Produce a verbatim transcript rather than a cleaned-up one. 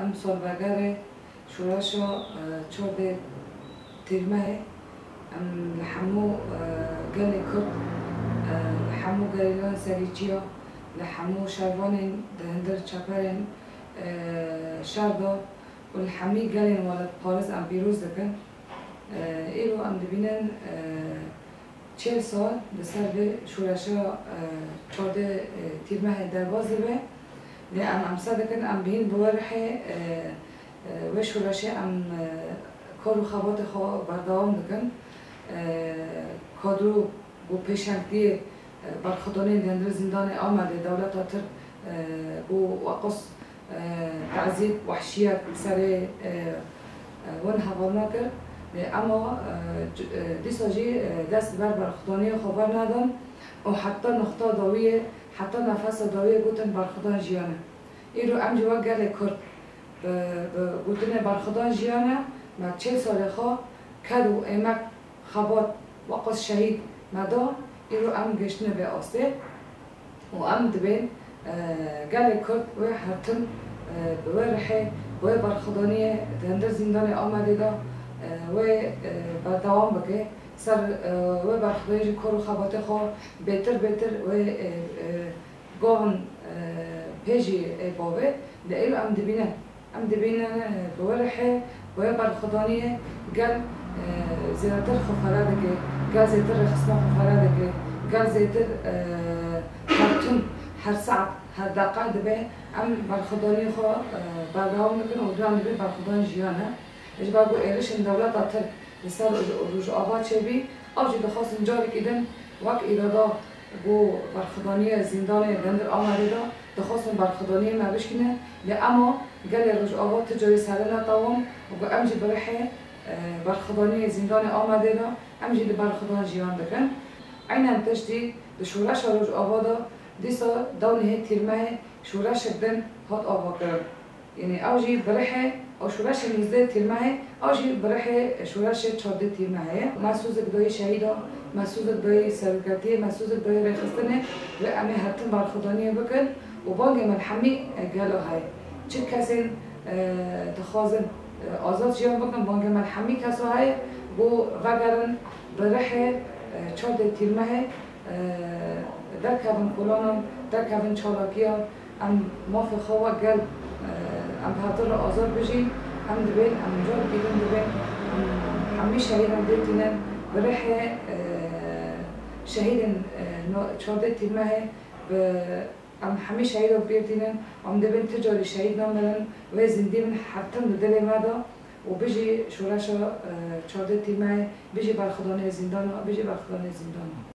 Em salvegerê şoreşa, e, çardê Tîrmehê, em li hemû, e, gelê Kurd, e, li hemû gerîlayan serîçiya, li hemû şervanên di hundir çeperên, e, şer de û li hemî gelên welatparêz em pîroz dikin. E, îro em dibînin, e, çil sal li ser vê şoreşa, e, çardê, e, Tîrmehê derbas dibe. Lê em, em sed dikin, em bihîn bi wê rihê, e, e, wê şoreşê em, e, kar û xebatê xwe berdewam dikin. E, kadro û pêşengtiyê, e, berxwedaniyê di hundir zîndanê Amedê dewleta Tirk, e, û weqas, e, tezîb, wehşiyet li serê, e, e, wan heval nakir. Lê ema, e, c-, e, dîsa jî, e, dest li ber berxwedaniyê xwe bernedan û heta noqta dawiyê, heta nefesa dawiyê gotin berxwedan jiyan e. Îro em jî wek gelê Kurd bi, bi gotinê berxwedan jiyan e, me çil salê xwe ked û emek, xebat, weqas şehîd me da, îro em gihiştine vê astê û em dibên, e, gelê Kurd wê her tim, e, bi wê rihê, bi wê berxwedaniyê di hundir zîndanê Amedê de, e, wê, e, berdewam bike. Ser, e, wê berxwedaniyê jî kar û xebatê xwe bêtir bêtir wê, e, e, gavin, e, pê jî ê bavê, lê îro em dibînin. Em dibînin, e, bi wê rihê, bi wê berxwedaniyê gel, e, zêdetir xwe fere dike, gel zêdetir rêxistina xwe fere dike, gel zêdetir, e, her tim, her saet, her deqe dibe em berxwedaniyê xwe, e, berdewam dikin û dû em dibê berxwedan jiyan e. Ji ber ku êrişên dewleta Tirk li ser Roj-, Rojava çêbî, ew jî dixwestin carekî din wek îrada ku berxwedaniyê zîndanê di hundir Amedê de dixwestin berxwedaniyê me bişkînin, lê ema gelê Rojava ti carî serê neda wan û ku em jî bi rihê, e, berxwedaniyê zîndanê Amedê de em jî di berxwedan jiyan dikin. Eynen tiştî di şoreşa Rojava de dîsa dewnihê Tîrmehê şoreşek din hat avakirin. Yanî ew jî bi rihê ew şoreşê nîzdeh Tîrmehê, ew jî bi rihê şoreşê çardeh Tîrmehê ye. Me sozek dayî şehîda, me sozek dayî seroketiyê, me sozek dayî rêxistinê, wê em ê her tim berxwedaniyê bikin û bangê me li hemî gelo heye. Çi kesên, e, dixwazin, e, azad jiyan bikin, bangê me li hemî kesa heye, ku vegerin bi rihê, e, çardeh Tîrmehê, e, derkevin kolanan, derkevin çalakiyan, em mafê xwe wek gel, e, em bi hev re azad bijîn, em dibên, em carekî din dibên, em hemî şehîdan bêr tînin, bi rihê, e, şehîdên, e, no-, çardeh Tîrmehê, bi, em hemî şehîdan bêr tînin, em dibên ti carî şehîd namirin, wê zindî bin her tim di dilê me de û bijî şoreşa, e, çardeh Tîrmehê, bijî berxwedaniyê zîndana, bijî berxwedaniyê zîndana.